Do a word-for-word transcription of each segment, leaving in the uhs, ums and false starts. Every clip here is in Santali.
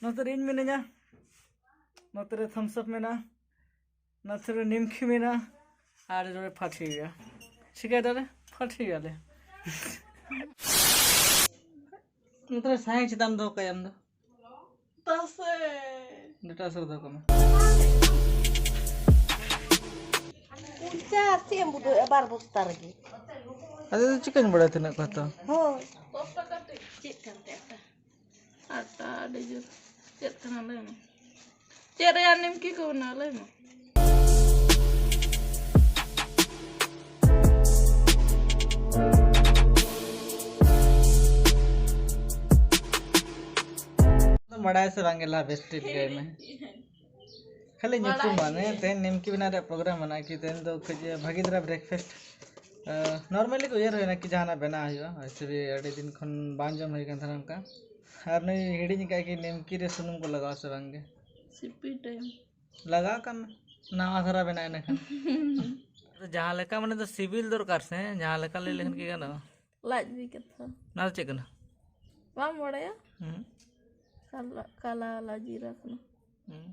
ᱱᱚᱛᱮ ᱨᱮ ᱤᱧ ᱢᱤᱱᱟᱹᱧᱟ, ᱱᱚᱛᱮ ᱨᱮ ᱛᱷᱟᱢᱥ ᱟᱯ ᱢᱮᱱᱟᱜᱼᱟ, ᱱᱚᱛᱮ ᱨᱮ ᱱᱤᱢᱠᱤ ᱢᱮᱱᱟᱜᱼᱟ, ᱟᱨ ᱱᱚᱰᱮ ᱯᱷᱟᱴᱤ ᱦᱩᱭᱩᱜᱼᱟ᱾ ᱪᱤᱠᱟᱹᱭ ᱫᱟᱞᱮ? ᱯᱷᱟᱴᱤ ᱦᱩᱭᱩᱜᱼᱟᱞᱮ᱾ ᱱᱚᱛᱮ ᱨᱮ ᱥᱟᱭ ᱪᱮᱛᱟᱱ ᱫᱚᱦᱚ ᱠᱟᱭᱟ ᱟᱢ ᱫᱚ᱾ ᱛᱟᱥᱮ᱾ ᱰᱮᱴᱟ ᱥᱮ ᱫᱚᱦᱚ ᱠᱟᱜ ᱢᱮ᱾ ᱯᱚᱧᱪᱟᱥ ᱪᱮᱫ ᱮᱢ ᱵᱩᱫᱷᱟᱹᱣᱮᱫᱼᱟ ᱵᱟᱨ ᱵᱚᱥᱛᱟ ᱨᱮᱜᱮ? ᱟᱫᱚ ᱪᱤᱠᱟᱹᱧ ᱵᱟᱲᱟᱭᱟ ᱛᱤᱱᱟᱹᱜ ᱠᱚ ᱦᱟᱛᱟᱣᱟ? ᱦᱳᱭ᱾ ᱪᱮᱫ ᱠᱟᱱ ᱛᱟᱭᱟ? ᱟᱴᱟ ᱟᱹᱰᱤ ᱡᱳᱨ᱾ ᱪᱮᱫ ᱠᱟᱱᱟ ᱞᱟᱹᱭ ᱢᱮ? ᱪᱮᱫ ᱨᱮᱭᱟᱜ ᱱᱤᱢᱠᱤ ᱠᱚ ᱵᱮᱱᱟᱣᱟ ᱞᱟᱹᱭ ᱢᱮ? ᱵᱟᱲᱟᱭ ᱥᱮ ᱵᱟᱝ ᱜᱮ ᱞᱟᱦᱟ ᱵᱮᱥ ᱴᱷᱤᱠ ᱞᱟᱹᱭ ᱢᱮ᱾ ᱠᱷᱟᱹᱞᱤ ᱧᱩᱛᱩᱢ ᱵᱟᱲᱟᱭ ᱢᱟᱱᱮ ᱜᱮ᱾ ᱛᱮᱦᱮᱧ ᱱᱤᱢᱠᱤ ᱵᱮᱱᱟᱣ ᱨᱮᱭᱟᱜ ᱯᱨᱳᱜᱨᱟᱢ ᱢᱮᱱᱟᱜᱼᱟ ᱠᱤ ᱛᱮᱦᱮᱧ ᱫᱚ ᱠᱟᱹᱡ ᱵᱷᱟᱹᱜᱤ ᱫᱷᱟᱨᱟ ᱵᱨᱮᱠᱯᱷᱟᱥᱴ ᱱᱚᱨᱢᱟᱞᱤ ᱠᱚ ᱩᱭᱦᱟᱹᱨ ᱦᱩᱭᱱᱟ ᱠᱤ ᱡᱟᱦᱟᱱᱟᱜ ᱵᱮᱱᱟᱣ ᱦᱩᱭᱩᱜᱼᱟ᱾ ᱮᱠᱪᱩᱭᱮᱞᱤ ᱟᱹᱰᱤ ᱫᱤᱱ ᱠᱷᱚᱱ ᱵᱟᱝ ᱡᱚᱢ ᱦᱩᱭ ᱠᱟᱱ ᱛᱟᱦᱮᱱᱟ ᱚᱱᱠᱟ᱾ ᱟᱨ ᱱᱩᱭ ᱦᱤᱲᱤᱧ ᱟᱠᱟᱫ ᱠᱤ ᱱᱤᱢᱠᱤ ᱨᱮ ᱥᱩᱱᱩᱢ ᱠᱚ ᱞᱟᱜᱟᱣᱟ ᱥᱮ ᱵᱟᱝ ᱜᱮ? ᱥᱤᱯᱤ ᱴᱟᱭᱤᱢ᱾ ᱞᱟᱜᱟᱣ ᱠᱟᱜ ᱢᱮ, ᱱᱟᱣᱟ ᱫᱷᱟᱨᱟ ᱵᱮᱱᱟᱜᱼᱟ ᱤᱱᱟᱹᱠᱷᱟᱱ᱾ ᱡᱟᱦᱟᱸ ᱞᱮᱠᱟ ᱢᱟᱱᱮ ᱫᱚ ᱥᱤᱵᱤᱞ ᱫᱚᱨᱠᱟᱨ ᱥᱮ, ᱡᱟᱦᱟᱸ ᱞᱮᱠᱟ ᱞᱟᱹᱭ ᱞᱮᱠᱷᱟᱱ ᱜᱮ ᱜᱟᱱᱚᱜᱼᱟ᱾ ᱞᱟᱡ ᱵᱤ ᱠᱟᱛᱷᱟ᱾ ᱚᱱᱟ ᱫᱚ ᱪᱮᱫ ᱠᱟᱱᱟ? ᱵᱟᱢ ᱵᱟᱲᱟᱭᱟ? ᱦᱩᱸ᱾ ᱠᱟᱞᱟ, ᱠᱟᱞᱟ ᱞᱟ ᱡᱤᱨᱟ ᱠᱟᱱᱟ᱾ ᱦᱩᱸ᱾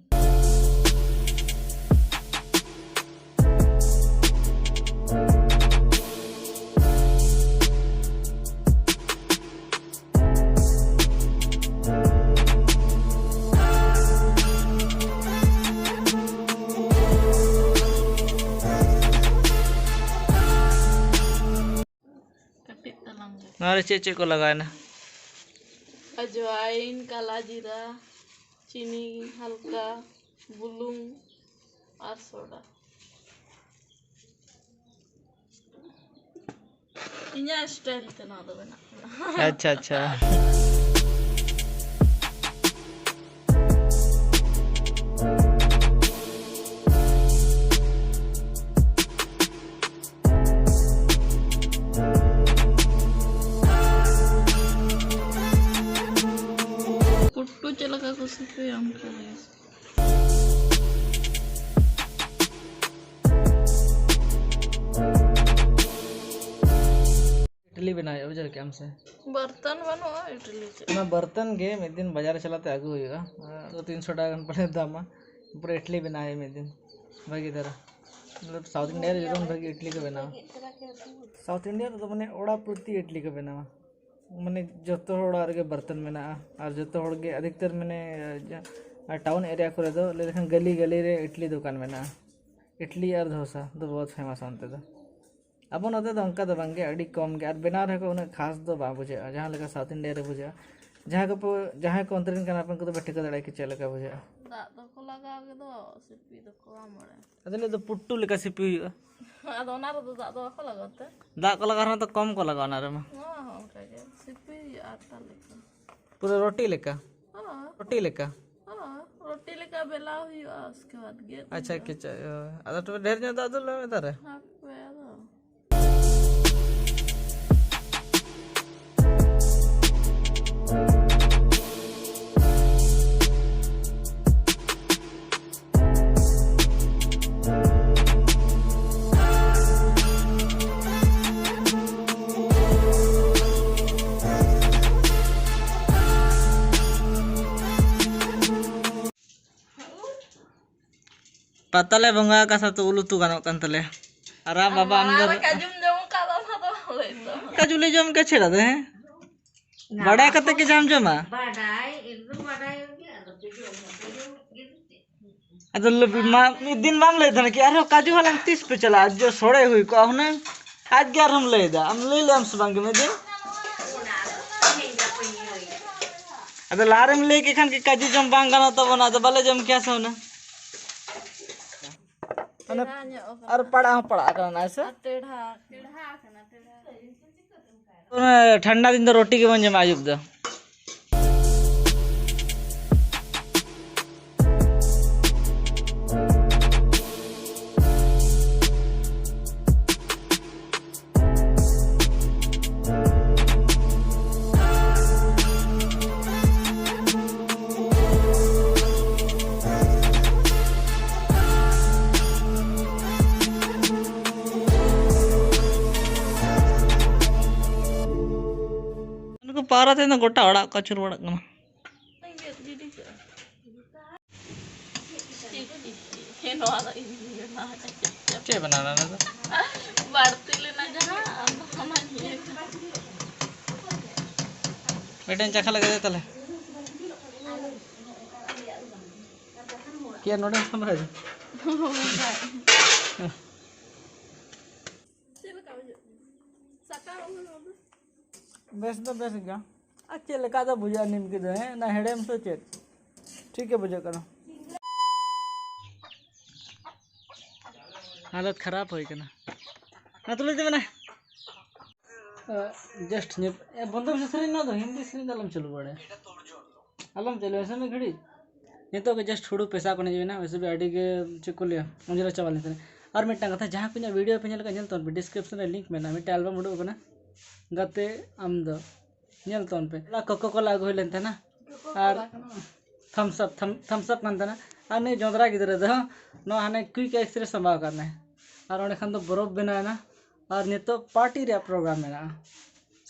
ᱠᱟᱹᱴᱤᱡ ᱛᱟᱞᱟᱝ ᱜᱮ᱾ ᱱᱚᱣᱟ ᱨᱮ ᱪᱮᱫ ᱪᱮᱫ ᱠᱚ ᱞᱟᱜᱟᱣᱮᱱᱟ? ᱟᱡᱣᱟᱭᱤᱱ, ᱠᱟᱞᱟ ᱡᱤᱨᱟ, ᱪᱤᱱᱤ ᱦᱟᱞᱠᱟ, ᱵᱩᱞᱩᱝ ᱟᱨ ᱥᱳᱰᱟ᱾ ᱤᱧᱟᱹᱜ ᱥᱴᱟᱭᱤᱞ ᱛᱮ ᱱᱚᱣᱟ ᱫᱚ ᱵᱮᱱᱟᱜ ᱠᱟᱱᱟ᱾ ᱟᱪᱪᱷᱟ, ᱟᱪᱪᱷᱟ᱾ ᱯᱩᱴᱴᱩ ᱪᱮᱫ ᱞᱮᱠᱟ ᱠᱚ ᱥᱤᱯᱤᱭᱟ ᱚᱱᱠᱟ ᱜᱮ᱾ ᱤᱰᱞᱤ ᱵᱮᱱᱟᱣ ᱦᱩᱭᱩᱜᱼᱟ, ᱵᱩᱡᱷᱟᱹᱣ ᱠᱮᱜ ᱟᱢ ᱥᱮ? ᱵᱚᱨᱛᱚᱱ ᱵᱟᱹᱱᱩᱜᱼᱟ ᱤᱰᱞᱤ ᱪᱮᱫ? ᱚᱱᱟ ᱵᱚᱨᱛᱚᱱ ᱜᱮ ᱢᱤᱫ ᱫᱤᱱ ᱵᱟᱡᱟᱨ ᱨᱮ ᱪᱟᱞᱟᱣ ᱛᱮ ᱟᱹᱜᱩ ᱦᱩᱭᱩᱜᱼᱟ᱾ ᱛᱚ ᱛᱤᱱᱥᱚ ᱴᱟᱠᱟ ᱜᱟᱱ ᱯᱟᱞᱮ ᱫᱟᱢᱟ᱾ ᱯᱩᱨᱟᱹ ᱤᱰᱞᱤ ᱵᱮᱱᱟᱣ ᱦᱩᱭᱩᱜᱼᱟ ᱢᱤᱫ ᱫᱤᱱ, ᱵᱷᱟᱹᱜᱤ ᱫᱷᱟᱨᱟ᱾ ᱢᱚᱛᱞᱚᱵ ᱥᱟᱣᱩᱛᱷ ᱤᱱᱰᱤᱭᱟ ᱨᱮ ᱡᱮᱨᱚᱠᱚᱢ ᱵᱷᱟᱹᱜᱤ ᱤᱰᱞᱤ ᱠᱚ ᱵᱮᱱᱟᱣᱟ, ᱥᱟᱣᱩᱛᱷ ᱤᱱᱰᱤᱭᱟ ᱨᱮᱫᱚ ᱢᱟᱱᱮ ᱚᱲᱟᱜ ᱯᱨᱚᱛᱤ ᱤᱰᱞᱤ ᱠᱚ ᱵᱮᱱᱟᱣᱟ᱾ ᱢᱟᱱᱮ ᱡᱚᱛᱚ ᱦᱚᱲ ᱚᱲᱟᱜ ᱨᱮᱜᱮ ᱵᱚᱨᱛᱚᱱ ᱢᱮᱱᱟᱜᱼᱟ, ᱟᱨ ᱡᱚᱛᱚ ᱦᱚᱲ ᱜᱮ ᱟᱫᱷᱤᱠᱛᱟᱨ ᱢᱟᱱᱮ ᱡᱟ-, ᱴᱟᱣᱩᱱ ᱮᱨᱤᱭᱟ ᱠᱚᱨᱮ ᱫᱚ ᱞᱟᱹᱭ ᱞᱮᱠᱷᱟᱱ ᱜᱟᱹᱞᱤ ᱜᱟᱹᱞᱤ ᱨᱮ ᱤᱰᱞᱤ ᱫᱚᱠᱟᱱ ᱢᱮᱱᱟᱜᱼᱟ᱾ ᱤᱰᱞᱤ ᱟᱨ ᱫᱷᱳᱥᱟ ᱫᱚ ᱵᱚᱦᱩᱛ ᱯᱷᱮᱢᱟᱥᱟ ᱚᱱᱛᱮ ᱫᱚ᱾ ᱟᱵᱚ ᱱᱚᱛᱮ ᱫᱚ ᱚᱱᱠᱟ ᱫᱚ ᱵᱟᱝᱜᱮ, ᱟᱹᱰᱤ ᱠᱚᱢ ᱜᱮ, ᱟᱨ ᱵᱮᱱᱟᱣ ᱨᱮᱦᱚᱸ ᱠᱚ ᱩᱱᱟᱹᱜ ᱠᱷᱟᱥ ᱫᱚ ᱵᱟᱝ ᱵᱩᱡᱷᱟᱹᱜᱼᱟ, ᱡᱟᱦᱟᱸ ᱞᱮᱠᱟ ᱥᱟᱣᱩᱛᱷ ᱤᱱᱰᱤᱭᱟ ᱨᱮ ᱵᱩᱡᱷᱟᱹᱜᱼᱟ᱾ ᱡᱟᱦᱟᱸᱭ ᱠᱚ ᱯᱮ, ᱡᱟᱦᱟᱸᱭ ᱠᱚ ᱚᱱᱛᱮ ᱨᱮᱱ ᱠᱟᱱᱟ ᱯᱮ, ᱩᱱᱠᱩ ᱫᱚ ᱯᱮ ᱴᱷᱤᱠᱟᱹ ᱫᱟᱲᱮᱭᱟᱜᱼᱟ ᱠᱤ ᱪᱮᱫ ᱞᱮᱠᱟ ᱵᱩᱡᱷᱟᱹᱜᱼᱟ᱾ ᱫᱟᱜ ᱫᱚᱠᱚ ᱞᱟᱜᱟᱣ ᱜᱮᱫᱚ, ᱥᱤᱯᱤ ᱫᱚᱠᱚ ᱵᱟᱝ ᱵᱟᱲᱟᱭᱟ᱾ ᱟᱫᱚ ᱞᱟᱹᱭ ᱫᱚ ᱯᱩᱴᱴᱩ ᱞᱮᱠᱟ ᱥᱤᱯᱤ ᱦᱩᱭᱩᱜᱼᱟ᱾ ᱟᱫᱚ ᱚᱱᱟ ᱨᱮᱫᱚ ᱫᱟᱜ ᱫᱚ ᱵᱟᱠᱚ ᱞᱟᱜᱟᱣ ᱛᱮ? ᱫᱟᱜ ᱠᱚ ᱞᱟᱜᱟᱣ ᱨᱮᱦᱚᱸ ᱛᱚ ᱠᱚᱢ ᱠᱚ ᱞᱟᱜᱟᱣᱟ ᱚᱱᱟ ᱨᱮᱢᱟ᱾ ᱦᱚᱸ, ᱦᱚᱸ, ᱚᱱᱠᱟ ᱜᱮ ᱥᱤᱯᱤ ᱦᱩᱭᱩᱜᱼᱟ ᱟᱴᱟ ᱞᱮᱠᱟ᱾ ᱯᱩᱨᱟᱹ ᱨᱩᱴᱤ ᱞᱮᱠᱟ? ᱦᱚᱸ᱾ ᱨᱩᱴᱤ ᱞᱮᱠᱟ? ᱦᱚᱸ, ᱨᱩᱴᱤ ᱞᱮᱠᱟ ᱵᱮᱞᱟᱣ ᱦᱩᱭᱩᱜᱼᱟ, ᱩᱥᱠᱮ ᱵᱟᱫ ᱜᱮᱫ ᱟᱪᱪᱷᱟ, ᱦᱩᱭᱩᱜᱼᱟ᱾ ᱠᱮᱪᱟᱜ, ᱦᱳᱭ᱾ ᱟᱫᱚ ᱛᱚᱵᱮ ᱰᱷᱮᱨ ᱧᱚᱜ ᱫᱟᱜ ᱫᱩᱞ ᱢᱮ ᱫᱟᱨᱮ᱾ ᱦᱟᱯᱮ ᱟᱫᱚ᱾ ᱯᱟᱛᱟ ᱞᱮ ᱵᱚᱸᱜᱟ ᱟᱠᱟᱫ ᱥᱟᱛᱩ ᱩᱞ ᱩᱛᱩ ᱜᱟᱱᱚᱜ ᱠᱟᱱ ᱛᱟᱞᱮᱭᱟ᱾ ᱟᱨ ᱟᱢ ᱵᱟᱵᱟ ᱟᱢ ᱫᱚ ᱚᱱᱟ ᱠᱟᱡᱩᱢ ᱡᱚᱢ ᱟᱠᱟᱫ ᱫᱚ, ᱚᱱᱟ ᱫᱚ ᱵᱟᱢ ᱞᱟᱹᱭ ᱫᱚ᱾ ᱠᱟᱡᱩ ᱞᱮ ᱡᱚᱢ ᱠᱮᱫ ᱪᱷᱮᱲᱟ ᱫᱚ, ᱦᱮᱸ? ᱵᱟᱰᱟᱭ ᱠᱟᱛᱮ ᱜᱮ ᱡᱟᱢ ᱡᱚᱢᱟ? ᱵᱟᱰᱟᱭ, ᱮᱠᱫᱚᱢ ᱵᱟᱰᱟᱭ ᱜᱮ, ᱟᱫᱚ ᱯᱮ ᱡᱚᱢ ᱠᱟᱛᱮ ᱡᱚᱢ ᱜᱮ᱾ ᱟᱫᱚ ᱞᱟᱹᱵᱤ ᱢᱟ, ᱢᱤᱫ ᱫᱤᱱ ᱵᱟᱢ ᱞᱟᱹᱭ ᱛᱟᱦᱮᱱᱟ ᱠᱤ ᱟᱨᱦᱚᱸ ᱠᱟᱡᱩ ᱦᱟᱞᱟᱝ ᱛᱤᱥ ᱯᱮ ᱪᱟᱞᱟᱜᱼᱟ? ᱡᱮ ᱥᱚᱲᱮ ᱦᱩᱭ ᱠᱚᱜᱼᱟ ᱦᱩᱱᱟᱹᱝ᱾ ᱟᱡ ᱜᱮ ᱟᱨᱦᱚᱸᱢ ᱞᱟᱹᱭ ᱮᱫᱟ, ᱟᱢ ᱞᱟᱹᱭ ᱞᱮᱜ ᱟᱢ ᱥᱮ ᱵᱟᱝ ᱜᱮ ᱢᱤᱫ ᱫᱤᱱ? ᱟᱫᱚ ᱞᱟᱦᱟ ᱨᱮᱢ ᱞᱟᱹᱭ ᱠᱮᱫ ᱠᱷᱟᱱ ᱠᱤ ᱠᱟᱡᱩ ᱡᱚᱢ ᱵᱟᱝ ᱜᱟᱱᱚᱜ ᱛᱟᱵᱚᱱᱟ, ᱟᱫᱚ ᱵᱟᱞᱮ ᱡᱚᱢ ᱠᱮᱭᱟ ᱥᱮ ᱦᱩᱱᱟᱹᱝ᱾ ᱢᱟᱱᱮ ᱴᱮᱲᱦᱟ ᱧᱚᱜ ᱟᱠᱟᱱᱟ᱾ ᱟᱨ ᱯᱟᱲᱟᱜ ᱦᱚᱸ ᱯᱟᱲᱟᱜ ᱟᱠᱟᱱᱟ, ᱱᱟᱭ ᱥᱮ? ᱟᱨ ᱴᱮᱲᱦᱟ, ᱴᱮᱲᱦᱟ ᱟᱠᱟᱱᱟ, ᱴᱮᱲᱦᱟ᱾ ᱚᱱᱟ ᱴᱷᱟᱱᱰᱟ ᱫᱤᱱ ᱫᱚ ᱨᱩᱴᱤ ᱜᱮᱵᱚᱱ ᱡᱚᱢᱟ ᱟᱹᱭᱩᱵ ᱫᱚ᱾ ᱟᱨ ᱛᱮᱦᱮᱧ ᱫᱚ ᱜᱚᱴᱟ ᱚᱲᱟᱜ ᱠᱚ ᱟᱹᱪᱩᱨ ᱵᱟᱲᱟᱜ ᱠᱟᱱᱟ᱾ ᱪᱮᱫ ᱵᱮᱱᱟᱣ ᱮᱱᱟ ᱚᱱᱟ ᱫᱚ? ᱵᱟᱹᱲᱛᱤ ᱞᱮᱱᱟ ᱡᱟᱦᱟᱸ, ᱟᱫᱚ ᱚᱱᱟ ᱱᱤᱭᱟᱹ᱾ ᱢᱤᱫᱴᱮᱱ ᱪᱟᱠᱷᱟ ᱞᱟᱜᱟᱣ ᱫᱮ ᱛᱟᱦᱞᱮ᱾ ᱠᱤ ᱟᱨ ᱱᱚᱰᱮ ᱥᱟᱢᱵᱷᱟᱭ? ᱪᱮᱫ ᱞᱮᱠᱟ ᱵᱩᱡᱷᱟᱹᱜ ᱠᱟᱱᱟ? ᱥᱟᱠᱟᱢ ᱟᱹᱜᱩᱭ ᱢᱮ᱾ ᱵᱮᱥ ᱫᱚ ᱵᱮᱥ ᱜᱮᱭᱟ᱾ ᱟᱨ ᱪᱮᱫ ᱞᱮᱠᱟ ᱫᱚ ᱵᱩᱡᱷᱟᱹᱜᱼᱟ ᱱᱤᱢᱠᱤ ᱫᱚ, ᱦᱮᱸ? ᱚᱱᱟ ᱦᱮᱲᱮᱢ ᱥᱮ ᱪᱮᱫ? ᱴᱷᱤᱠ ᱜᱮ ᱵᱩᱡᱷᱟᱹᱜ ᱠᱟᱱᱟ᱾ ᱦᱟᱞᱚᱛ ᱠᱷᱟᱨᱟᱯ ᱦᱩᱭ ᱠᱟᱱᱟ᱾ ᱚᱱᱟ ᱛᱩᱞᱟᱹᱭ ᱛᱟᱵᱮᱱᱟ᱾ ᱡᱟᱥᱴ ᱵᱚᱱᱫᱚ ᱢᱮᱥᱮ ᱥᱮᱨᱮᱧ, ᱱᱚᱣᱟ ᱫᱚ ᱦᱤᱱᱫᱤ ᱥᱮᱨᱮᱧ ᱫᱚ ᱟᱞᱚᱢ ᱪᱟᱹᱞᱩ ᱵᱟᱲᱟᱭᱟ᱾ ᱟᱞᱚᱢ ᱪᱟᱹᱞᱩᱭᱟ ᱥᱮ ᱢᱤᱫ ᱜᱷᱟᱹᱲᱤᱡ᱾ ᱱᱤᱛᱚᱜ ᱜᱮ ᱡᱟᱥᱴ ᱦᱩᱲᱩ ᱯᱮᱥᱟ ᱠᱷᱚᱱ ᱦᱮᱡ ᱮᱱᱟ, ᱢᱟᱥᱮ ᱟᱹᱰᱤ ᱜᱮ ᱪᱮᱫ ᱠᱚ ᱞᱟᱹᱭᱟ, ᱚᱸᱡᱽᱨᱟ ᱪᱟᱵᱟ ᱞᱮᱱ ᱛᱟᱦᱮᱱᱟ᱾ ᱟᱨ ᱢᱤᱫᱴᱟᱝ ᱠᱟᱛᱷᱟ, ᱡᱟᱦᱟᱸ ᱠᱚ ᱤᱧᱟᱹᱜ ᱵᱷᱤᱰᱤᱭᱳ ᱯᱮ ᱧᱮᱞ ᱠᱟᱜ, ᱧᱮᱞ ᱛᱟᱵᱚᱱ ᱯᱮ, ᱰᱤᱥᱠᱨᱤᱯᱥᱚᱱ ᱨᱮ ᱞᱤᱝᱠ ᱢᱮᱱᱟᱜᱼᱟ, ᱢᱤᱫᱴᱟᱝ ᱮᱞᱵᱟᱢ ᱩᱰᱩᱠ ᱟᱠᱟᱱᱟ, ᱜᱟᱛᱮ ᱟᱢ ᱫᱚ, ᱧᱮᱞ ᱛᱟᱵᱚᱱ ᱯᱮ᱾ ᱦᱚᱞᱟ ᱠᱳᱠᱟ ᱠᱳᱞᱟ ᱟᱹᱜᱩ ᱦᱩᱭ ᱞᱮᱱ ᱛᱟᱦᱮᱱᱟ ᱟᱨ ᱛᱷᱟᱢᱥ ᱟᱯ, ᱛᱷᱟᱢ-, ᱛᱷᱟᱢᱥ ᱟᱯ ᱠᱟᱱ ᱛᱟᱦᱮᱱᱟ᱾ ᱟᱨ ᱱᱩᱭ ᱡᱚᱸᱫᱽᱨᱟ ᱜᱤᱫᱽᱨᱟᱹ ᱫᱚ ᱱᱚᱣᱟ ᱦᱟᱱᱮ ᱠᱩᱭᱤᱠ ᱟᱭᱤᱥ ᱨᱮ ᱥᱟᱢᱵᱟᱣ ᱟᱠᱟᱫ ᱢᱮ, ᱟᱨ ᱚᱸᱰᱮ ᱠᱷᱟᱱ ᱫᱚ ᱵᱚᱨᱚᱯᱷ ᱵᱮᱱᱟᱣ ᱮᱱᱟ᱾ ᱟᱨ ᱱᱤᱛᱚᱜ ᱯᱟᱨᱴᱤ ᱨᱮᱭᱟᱜ ᱯᱨᱳᱜᱨᱟᱢ ᱢᱮᱱᱟᱜᱼᱟ᱾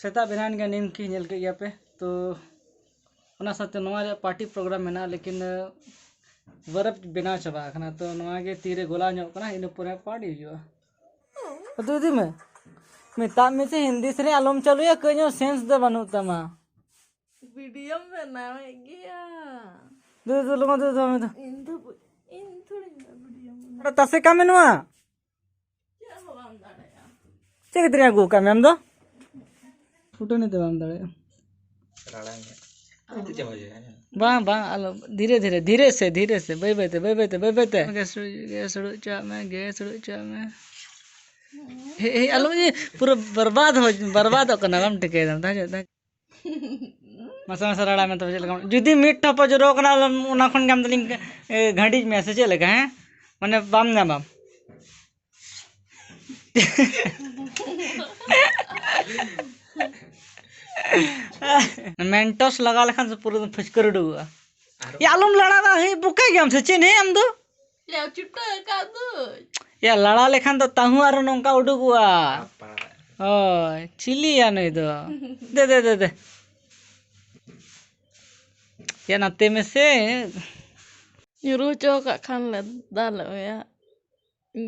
ᱥᱮᱛᱟᱜ ᱵᱮᱱᱟᱣ ᱮᱱ ᱜᱮᱭᱟ ᱱᱤᱢᱠᱤ, ᱧᱮᱞ ᱠᱮᱫ ᱜᱮᱭᱟ ᱯᱮ᱾ ᱛᱚ ᱚᱱᱟ ᱥᱟᱶᱛᱮ ᱱᱚᱣᱟ ᱨᱮᱭᱟᱜ ᱯᱟᱨᱴᱤ ᱯᱨᱳᱜᱨᱟᱢ ᱢᱮᱱᱟᱜᱼᱟ, ᱞᱮᱠᱤᱱ, ᱟᱸ, ᱵᱚᱨᱚᱯᱷ ᱵᱮᱱᱟᱣ ᱪᱟᱵᱟ ᱟᱠᱟᱱᱟ᱾ ᱛᱚ ᱱᱚᱣᱟ ᱜᱮ ᱛᱤᱨᱮ ᱜᱚᱞᱟᱣ ᱧᱚᱜ ᱠᱟᱱᱟ, ᱤᱱᱟᱹ ᱯᱚᱨᱮ ᱯᱟᱨᱴᱤ ᱦᱩᱭᱩᱜᱼᱟ᱾ ᱟᱫᱚ ᱤᱫᱤ ᱢᱮ, ᱢᱮᱛᱟᱜ ᱢᱮ ᱥᱮ ᱦᱤᱱᱫᱤ ᱥᱮᱨᱮᱧ ᱟᱞᱚᱢ ᱪᱟᱹᱞᱩᱭᱟ, ᱠᱟᱹᱡ ᱦᱚᱸ ᱥᱮᱱᱥ ᱫᱚ ᱵᱟᱹᱱᱩᱜ ᱛᱟᱢᱟ᱾ ᱵᱷᱤᱰᱤᱭᱳᱢ ᱵᱮᱱᱟᱣᱮᱫ ᱜᱮᱭᱟ᱾ ᱫᱩ, ᱫᱩ, ᱞᱚᱜᱚᱱ ᱫᱩ, ᱫᱩ, ᱫᱩ᱾ ᱤᱧ ᱫᱚ ᱵᱩ-, ᱤᱧ ᱛᱷᱚᱲᱤᱧ ᱵᱷᱤᱰᱤᱭᱳᱢ ᱵᱮᱱᱟᱣ᱾ ᱟᱨ ᱛᱟᱥᱮ ᱠᱟᱜ ᱢᱮ ᱱᱚᱣᱟ᱾ ᱪᱮᱫ ᱦᱚᱸ ᱵᱟᱢ ᱫᱟᱲᱮᱭᱟᱜᱼᱟ᱾ ᱪᱮᱫ ᱠᱷᱟᱹᱛᱤᱨ ᱟᱹᱜᱩ ᱟᱠᱟᱫ ᱢᱮ ᱟᱢ ᱫᱚ? ᱯᱷᱩᱴᱟᱹᱱᱤ ᱛᱮ ᱵᱟᱢ ᱫᱟᱲᱮᱭᱟᱜᱼᱟ᱾ ᱨᱟᱲᱟᱝ ᱜᱮ᱾ ᱟᱹᱰᱤ ᱪᱮᱦᱨᱟ ᱵᱩᱡᱷᱟᱹᱜᱼᱟ, ᱦᱮᱸ᱾ ᱵᱟᱝ, ᱵᱟᱝ, ᱟᱞᱚ, ᱫᱷᱤᱨᱮ ᱫᱷᱤᱨᱮ, ᱫᱷᱤᱨᱮ ᱥᱮ, ᱫᱷᱤᱨᱮ ᱥᱮ, ᱵᱟᱹᱭ ᱵᱟᱹᱭ ᱛᱮ, ᱵᱟᱹᱭ ᱵᱟᱹᱭ ᱛᱮ, ᱵᱟᱹᱭ ᱵᱟᱹᱭ ᱛᱮ᱾ ᱜᱮᱥ ᱦᱩᱲᱩ, ᱜᱮᱥ ᱦᱩᱲᱩ ᱦᱚᱪᱚᱣᱟᱜ ᱢᱮ, ᱜᱮᱥ ᱦᱩᱲᱩ ᱦᱚᱪᱚᱣᱟᱜ ᱢᱮ᱾ ᱦᱮ, ᱦᱮ, ᱟᱞᱚ, ᱤᱭᱟᱹ, ᱯᱩᱨᱟᱹ ᱵᱚᱨᱵᱟᱫ ᱦᱚ, ᱵᱚᱨᱵᱟᱫᱚᱜ ᱠᱟᱱᱟ, ᱵᱟᱢ ᱴᱷᱤᱠᱟᱹᱭᱮᱫᱟ, ᱛᱟᱦᱮᱸ ᱦᱚᱪᱚ, ᱛᱟᱦᱮᱸ ᱦᱚᱪᱚ᱾ ᱢᱟᱥᱮ, ᱢᱟᱥᱮ ᱨᱟᱲᱟ ᱢᱮ ᱛᱚᱵᱮ, ᱪᱮᱫ ᱞᱮᱠᱟ? ᱡᱩᱫᱤ ᱢᱤᱫ ᱴᱷᱚᱯ ᱡᱚᱨᱚ ᱠᱟᱱᱟ, ᱚᱱᱟ ᱠᱷᱚᱱ ᱜᱮ ᱟᱢ ᱫᱚᱞᱤᱧ, ᱮ, ᱜᱷᱟᱹᱰᱤᱡ ᱢᱮᱭᱟ ᱥᱮ ᱪᱮᱫ ᱞᱮᱠᱟ, ᱦᱮᱸ? ᱢᱟᱱᱮ, ᱵᱟᱢ ᱧᱟᱢᱟ᱾ ᱢᱮᱱᱴᱚᱥ ᱞᱟᱜᱟᱣ ᱞᱮᱠᱷᱟᱱ ᱥᱮ ᱯᱩᱨᱟᱹ ᱯᱷᱩᱪᱠᱟᱹᱨ ᱩᱰᱩᱠᱚᱜᱼᱟ᱾ ᱟᱨ ᱭᱟ, ᱟᱞᱚᱢ ᱞᱟᱲᱟᱣᱟ, ᱦᱮᱸ, ᱵᱚᱠᱟ ᱜᱮᱭᱟᱢ ᱥᱮ ᱪᱮᱫ, ᱦᱮᱸ, ᱟᱢ ᱫᱚ? ᱭᱟ, ᱪᱩᱴᱟᱹ ᱟᱠᱟᱫ ᱫᱚ᱾ ᱭᱟ, ᱞᱟᱲᱟ ᱞᱮᱠᱷᱟᱱ ᱫᱚ ᱛᱟᱹᱦᱩ ᱟᱨᱚ ᱱᱚᱝᱠᱟ ᱩᱰᱩᱠᱚᱜᱼᱟ᱾ ᱵᱟᱯᱟ᱾ ᱦᱳᱭ, ᱪᱤᱞᱤᱭᱟ ᱱᱩᱭ ᱫᱚ? ᱫᱮ, ᱫᱮ, ᱫᱮ, ᱫᱮ᱾ ᱭᱟ, ᱱᱟᱛᱮ ᱢᱮᱥᱮ᱾ ᱧᱩᱨᱩ ᱦᱚᱪᱚ ᱠᱟᱜ ᱠᱷᱟᱱ ᱞᱮ ᱫᱟᱞᱮᱫ ᱢᱮᱭᱟ᱾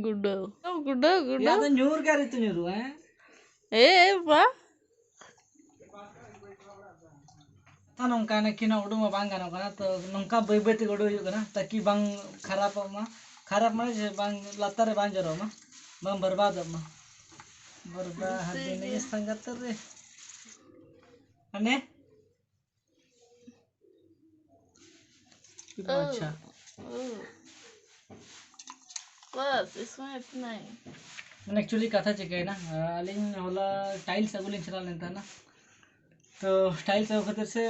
ᱜᱩᱰᱟᱹᱣ᱾ ᱜᱩᱰᱟᱹᱣ, ᱜᱩᱰᱟᱹᱣ᱾ ᱭᱟ, ᱫᱚ ᱧᱩᱨ ᱜᱮ ᱟᱹᱣᱨᱤ ᱛᱚ ᱧᱩᱨᱩᱜᱼᱟ, ᱦᱮᱸ? ᱮ ᱵᱟ᱾ ᱛᱚ, ᱱᱚᱝᱠᱟ ᱱᱟᱹᱠᱤᱱ ᱦᱚᱸ ᱩᱰᱩᱝ ᱢᱟ ᱵᱟᱝ ᱜᱟᱱᱚᱜ ᱠᱟᱱᱟ, ᱛᱚ ᱱᱚᱝᱠᱟ ᱵᱟᱹᱭ ᱵᱟᱹᱭ ᱛᱮ ᱩᱰᱩᱝ ᱦᱩᱭᱩᱜ ᱠᱟᱱᱟ, ᱛᱟᱠᱤ ᱵᱟᱝ ᱠᱷᱟᱨᱟᱯᱚᱜ ᱢᱟ᱾ ᱠᱷᱟᱨᱟᱯ ᱢᱟᱱᱮ ᱡᱮ ᱵᱟᱝ, ᱞᱟᱛᱟᱨ ᱨᱮ ᱵᱟᱝ ᱡᱚᱨᱚᱜ ᱢᱟ, ᱵᱟᱝ ᱵᱚᱨᱵᱟᱫᱚᱜ ᱢᱟ᱾ ᱵᱚᱨᱵᱟᱫ ᱥᱟᱝᱜᱟᱛ ᱨᱮ᱾ ᱦᱟᱱᱮ? ᱟᱪᱪᱷᱟ᱾ ᱵᱟᱥ, ᱤᱥᱢᱮ ᱤᱛᱱᱟ ᱦᱤ᱾ ᱢᱟᱱᱮ, actually ᱠᱟᱛᱷᱟ ᱪᱤᱠᱟᱹᱭᱮᱱᱟ, ᱟᱹᱞᱤᱧ ᱦᱚᱞᱟ tiles ᱟᱹᱜᱩ ᱞᱤᱧ ᱪᱟᱞᱟᱣ ᱞᱮᱱ ᱛᱟᱦᱮᱱᱟ᱾ ᱛᱚ, tiles ᱟᱹᱜᱩ ᱠᱷᱟᱹᱛᱤᱨ ᱥᱮ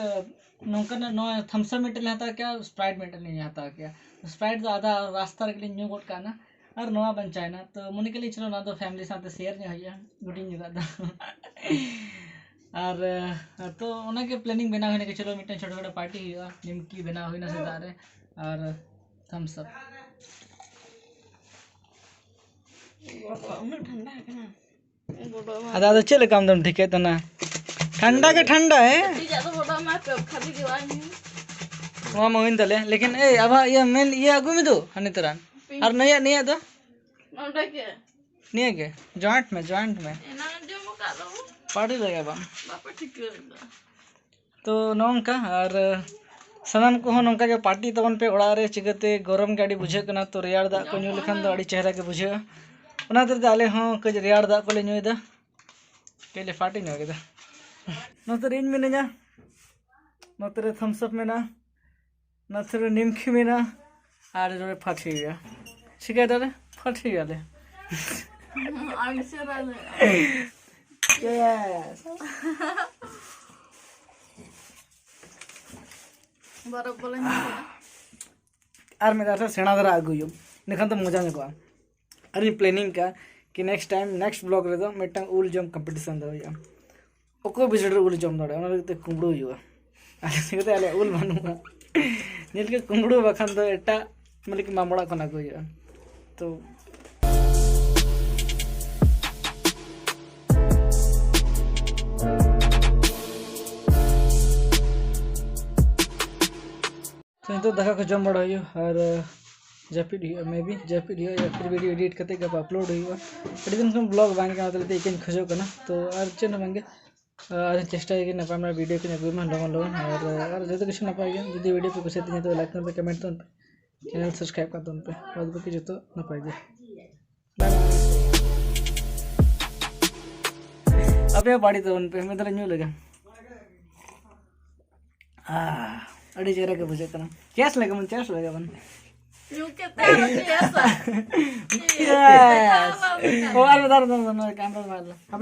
ᱱᱚᱝᱠᱟᱱᱟᱜ ᱱᱚᱣᱟ Thums Up ᱢᱤᱫᱴᱮᱱ ᱞᱤᱧ ᱦᱟᱛᱟᱣ ᱠᱮᱜᱼᱟ, Sprite ᱢᱤᱫᱴᱮᱱ ᱞᱤᱧ ᱦᱟᱛᱟᱣ ᱠᱮᱜᱼᱟ᱾ Sprite ᱫᱚ ᱟᱫᱷᱟ ᱨᱟᱥᱛᱟ ᱨᱮᱜᱮ ᱞᱤᱧ ᱧᱩ ᱜᱚᱫ ᱠᱟᱜᱼᱟ ᱱᱟ, ᱟᱨ ᱱᱚᱣᱟ ᱵᱟᱧᱪᱟᱣᱮᱱᱟ᱾ ᱛᱚ, ᱢᱚᱱᱮ ᱠᱮᱫ ᱞᱤᱧ ᱪᱚᱞᱚ ᱱᱚᱣᱟ ᱫᱚ family ᱥᱟᱶᱛᱮ share ᱧᱚᱜ ᱦᱩᱭᱩᱜᱼᱟ, ᱦᱩᱰᱤᱧ ᱧᱚᱜᱟᱜ ᱫᱚ᱾ ᱟᱨ, ᱛᱚ, ᱚᱱᱟᱜᱮ planning ᱵᱮᱱᱟᱣ ᱦᱩᱭᱱᱟ ᱠᱤ ᱪᱚᱞᱚ ᱢᱤᱫᱴᱮᱱ ᱪᱷᱳᱴᱳ ᱠᱷᱟᱴᱳ party ᱦᱩᱭᱩᱜᱼᱟ᱾ ᱱᱤᱢᱠᱤ ᱵᱮᱱᱟᱣ ᱦᱩᱭᱱᱟ ᱥᱮᱛᱟᱜ ᱨᱮ, ᱟᱨ Thums Up᱾ ᱩᱱᱟᱹᱜ ᱴᱷᱟᱱᱰᱟ ᱠᱟᱱᱟ᱾ ᱟᱫᱚ, ᱟᱫᱚ ᱪᱮᱫ ᱞᱮᱠᱟ ᱟᱢ ᱫᱚᱢ ᱴᱷᱤᱠᱟᱹᱭᱮᱫ ᱛᱟᱦᱮᱱᱟ? ᱴᱷᱟᱱᱰᱟ ᱜᱮ ᱴᱷᱟᱱᱰᱟ, ᱦᱮᱸ? ᱠᱟᱹᱴᱤᱡᱟᱜ ᱫᱚ ᱵᱚᱰᱚ ᱢᱟ ᱯᱮ ᱠᱷᱟᱹᱞᱤ ᱜᱮ ᱵᱟᱝ ᱧᱩ᱾ ᱱᱚᱣᱟ ᱢᱟ ᱦᱩᱭᱮᱱ ᱛᱟᱞᱮ, ᱞᱮᱠᱤᱱ ᱮᱭ, ᱟᱵᱚᱣᱟᱜ ᱤᱭᱟᱹ ᱢᱮᱱ ᱤᱭᱟᱹ ᱟᱹᱜᱩ ᱢᱮ ᱫᱩ, ᱦᱟᱹᱱᱤ ᱛᱚᱨᱟᱱ᱾ ᱟᱨ ᱱᱩᱭᱟᱜ, ᱱᱩᱭᱟᱜ ᱫᱚ? ᱱᱚᱰᱮ ᱜᱮ᱾ ᱱᱤᱭᱟᱹ ᱜᱮ? Joint ᱢᱮ, joint ᱢᱮ᱾ ᱮᱱᱟᱝ ᱡᱚᱢ ᱟᱠᱟᱫ ᱫᱚ᱾ ᱯᱟᱹᱰᱤ ᱞᱟᱜᱟᱣ ᱵᱟᱝ? ᱵᱟᱯᱮ ᱴᱷᱤᱠᱟᱹ ᱞᱮᱫᱟ᱾ ᱛᱚ, ᱱᱚᱜᱼᱚ ᱱᱚᱝᱠᱟ, ᱟᱨ ᱥᱟᱱᱟᱢ ᱠᱚᱦᱚᱸ ᱱᱚᱝᱠᱟ ᱜᱮ party ᱛᱟᱵᱚᱱ ᱯᱮ ᱚᱲᱟᱜ ᱨᱮ, ᱪᱤᱠᱟᱹᱛᱮ ᱜᱚᱨᱚᱢ ᱜᱮ ᱟᱹᱰᱤ ᱵᱩᱡᱷᱟᱹᱜ ᱠᱟᱱᱟ, ᱛᱚ ᱨᱮᱭᱟᱲ ᱫᱟᱜ ᱠᱚ ᱧᱩ ᱞᱮᱠᱷᱟᱱ ᱫᱚ ᱟᱹᱰᱤ ᱪᱮᱦᱨᱟ ᱜᱮ ᱵᱩᱡᱷᱟᱹᱜᱼᱟ᱾ ᱚᱱᱟ ᱠᱷᱟᱹᱛᱤᱨ ᱛᱮ ᱟᱞᱮ ᱦᱚᱸ ᱠᱟᱹᱡ ᱨᱮᱭᱟᱲ ᱫᱟᱜ ᱠᱚᱞᱮ ᱧᱩᱭᱮᱫᱟ, ᱠᱟᱹᱡ ᱞᱮ party ᱧᱚᱜ ᱠᱮᱫᱟ᱾ ᱱᱚᱛᱮ ᱨᱮ ᱤᱧ ᱢᱤᱱᱟᱹᱧᱟ, ᱱᱚᱛᱮ ᱨᱮ Thums Up ᱢᱮᱱᱟᱜᱼᱟ, ᱱᱚᱛᱮ ᱨᱮ ᱱᱤᱢᱠᱤ ᱢᱮᱱᱟᱜᱼᱟ, ᱟᱨ ᱱᱚᱰᱮ ᱯᱷᱟᱴᱤ ᱦᱩᱭᱩᱜᱼᱟ᱾ ᱪᱤᱠᱟᱹᱭ ᱫᱟᱞᱮ? ᱯᱷᱟᱴᱤ ᱦᱩᱭᱩᱜᱼᱟᱞᱮ᱾ ᱟᱢ ᱥᱮ ᱵᱟᱝ? Yes᱾ ᱵᱚᱨᱚᱯ ᱵᱚᱞᱮ ᱧᱩᱨᱩᱜᱼᱟ᱾ ᱟᱨ ᱢᱤᱫ ᱫᱷᱟᱣ ᱥᱮᱬᱟ ᱫᱷᱟᱨᱟ ᱟᱹᱜᱩ ᱦᱩᱭᱩᱜ, ᱤᱱᱟᱹᱠᱷᱟᱱ ᱫᱚ ᱢᱚᱡᱟ ᱧᱚᱜᱚᱜᱼᱟ᱾ ᱟᱨᱤᱧ planning ᱠᱟᱜᱼᱟ ᱠᱤ next time, next vlog ᱨᱮᱫᱚ ᱢᱤᱫᱴᱟᱝ ᱩᱞ ᱡᱚᱢ competition ᱫᱚᱦᱚ ᱦᱩᱭᱩᱜᱼᱟ᱾ ᱚᱠᱚᱭ ᱵᱤᱥᱤ ᱰᱷᱮᱨ ᱩᱞ ᱡᱚᱢ ᱫᱟᱲᱮᱭᱟᱜᱼᱟ, ᱚᱱᱟ ᱞᱟᱹᱜᱤᱫ ᱛᱮ ᱠᱩᱢᱵᱽᱲᱩ ᱦᱩᱭᱩᱜᱼᱟ᱾ ᱟᱞᱮ ᱥᱮᱫ ᱫᱚ ᱟᱞᱮᱭᱟᱜ ᱩᱞ ᱵᱟᱹᱱᱩᱜᱼᱟ᱾ ᱧᱮᱞ ᱠᱮᱫ ᱠᱩᱢᱵᱽᱲᱩ, ᱵᱟᱠᱷᱟᱱ ᱫᱚ ᱮᱴᱟᱜ, ᱢᱟᱱᱮ ᱠᱤ ᱢᱟᱢ ᱚᱲᱟᱜ ᱠᱷᱚᱱ ᱟᱹᱜᱩ ᱦᱩᱭᱩᱜᱼᱟ᱾ ᱛᱚ, ᱛᱚ ᱱᱤᱛᱚᱜ ᱫᱟᱠᱟ ᱠᱚ ᱡᱚᱢ ᱵᱟᱲᱟ ᱦᱩᱭᱩᱜᱼᱟ ᱟᱨ ᱡᱟᱹᱯᱤᱫ ᱦᱩᱭᱩᱜᱼᱟ, maybe ᱡᱟᱹᱯᱤᱫ ᱦᱩᱭᱩᱜᱼᱟ ᱭᱟ ᱯᱷᱤᱨ ᱵᱷᱤᱰᱤᱭᱳ ᱮᱰᱤᱴ ᱠᱟᱛᱮ ᱜᱟᱯᱟ ᱟᱯᱞᱳᱰ ᱦᱩᱭᱩᱜᱼᱟ᱾ ᱟᱹᱰᱤ ᱫᱤᱱ ᱠᱷᱚᱱ ᱵᱞᱚᱜ ᱵᱟᱝ ᱠᱟᱱᱟ, ᱛᱟᱦᱚᱞᱮ ᱤᱠᱟᱹᱧ ᱠᱷᱚᱡᱚᱜ ᱠᱟᱱᱟ᱾ ᱛᱚ ᱟᱨ ᱪᱮᱫ ᱦᱚᱸ ᱵᱟᱝᱜᱮ, ᱟᱨ ᱪᱮᱥᱴᱟᱭᱟ ᱡᱮ ᱱᱟᱯᱟᱭ ᱱᱟᱯᱟᱭ ᱵᱷᱤᱰᱤᱭᱳ ᱠᱚᱧ ᱟᱹᱜᱩᱭ ᱢᱟ ᱞᱚᱜᱚᱱ ᱞᱚᱜᱚᱱ᱾ ᱟᱨ ᱟᱨ ᱡᱚᱛᱚ ᱠᱤᱪᱷᱩ ᱱᱟᱯᱟᱭ ᱜᱮ᱾ ᱡᱩᱫᱤ ᱵᱷᱤᱰᱤᱭᱳ ᱯᱮ ᱠᱩᱥᱤᱭᱟᱜ ᱛᱤᱧᱟ ᱛᱚ ᱞᱟᱭᱤᱠ ᱛᱟᱵᱚᱱ ᱯᱮ, ᱠᱚᱢᱮᱱᱴ ᱛᱟᱵᱚᱱ ᱯᱮ, ᱪᱮᱱᱮᱞ ᱥᱟᱵᱥᱠᱨᱟᱭᱤᱵ ᱠᱟᱜ ᱛᱟᱵᱚᱱ ᱯᱮ᱾ ᱵᱟᱫ ᱵᱟᱹᱠᱤ ᱡᱚᱛᱚ ᱱᱟᱯᱟᱭ ᱜᱮ᱾ ᱵᱟᱭ ᱵᱟᱭ᱾ ᱟᱯᱮ ᱦᱚᱸ ᱯᱟᱲᱤ ᱛᱟᱵᱚᱱ ᱯᱮ, ᱢᱤᱫ ᱫᱷᱟᱣ ᱧᱩ ᱞᱮᱜᱮ᱾ ᱟᱦ, ᱟᱹᱰᱤ ᱪᱮᱦᱨᱟ ᱜᱮ ᱵᱩᱡᱷᱟᱹᱜ ᱠᱟᱱᱟ᱾ ᱪᱮᱥ ᱞᱮᱜᱮ ᱵᱚᱱ, ᱪᱮᱥ ᱞᱮᱜᱮ ᱵᱚᱱ᱾ ᱧᱩ ᱠᱟᱛᱮ ᱟᱨᱚ ᱪᱮᱥᱟ᱾ ᱪᱮᱥ᱾ ᱚ, ᱟᱨ ᱢᱤᱫ ᱫᱷᱟᱣ, ᱟᱨ ᱢᱤᱫ ᱫᱷᱟᱣ, ᱱᱚᱣᱟ ᱠᱮᱢᱨᱟ ᱨᱮ ᱵᱟᱭ ᱞᱟ-, ᱦᱟᱯᱮ᱾